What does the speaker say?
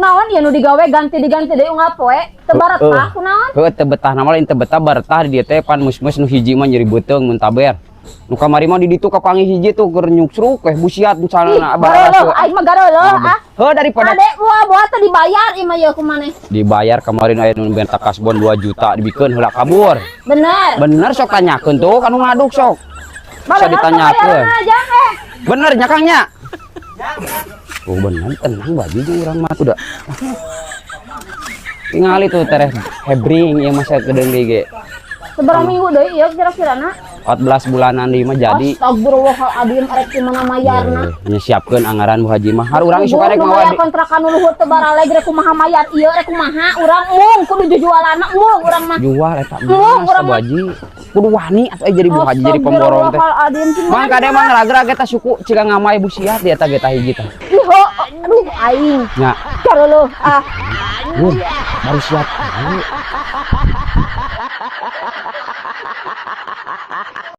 Kunaon ieu nu digawe ganti diganti deui unggal poe? Teu baretah kunaon? Heuh, teu betah nama lain teu betah, baretah di dieu teh pan mus-mus nu hiji mah nyeri beuteung mun taber. Nu kamari mah di ditu kapanggih hiji tuh keur nyuksruk weh busiat Ih, misalna. gareuleung, aing mah gareuleung ah. Heuh, daripada Ade buah-buah teh dibayar ieu mah ieu ku maneh. Dibayar kemarin aya nu minta kasbon 2 juta dibikeun heula kabur. Bener. Bener, sok tanyakeun tuh kanu ngaduk sok. Bisa Bener, ditanyakeun. bayaran aja eh. Bener nya, Kang, nya? Oh bener, tenang baji jeung urang mah tuh da. Tingali tuh tereh hebring ieu mah saya kedeung deui ge. Seberapa minggu deui ieu kira-kirana? 14 bulanan deui mah jadi. Astagfirullahaladzim, arek di mana mayarna? Nyiapkeun anggaran Bu Haji mah. Har urang isukan rek Nu mawa aya kontrakan nu luhur teu baraleg, rek kumaha mayar ieu, rek kumaha urang mung kudu jujualanna mung urang mah. Jual eta Mung, mah urang Bu mah. Haji. Kudu wani atuh jadi Bu Haji jadi pemborong teh. Astagfirullahaladzim, Mang kade mah ngeragrag eta suku ciga ngamai busiat di eta ge tah hiji tah. Ih, ho, aduh aing. Nya, Gareuleung ah. Baru siap.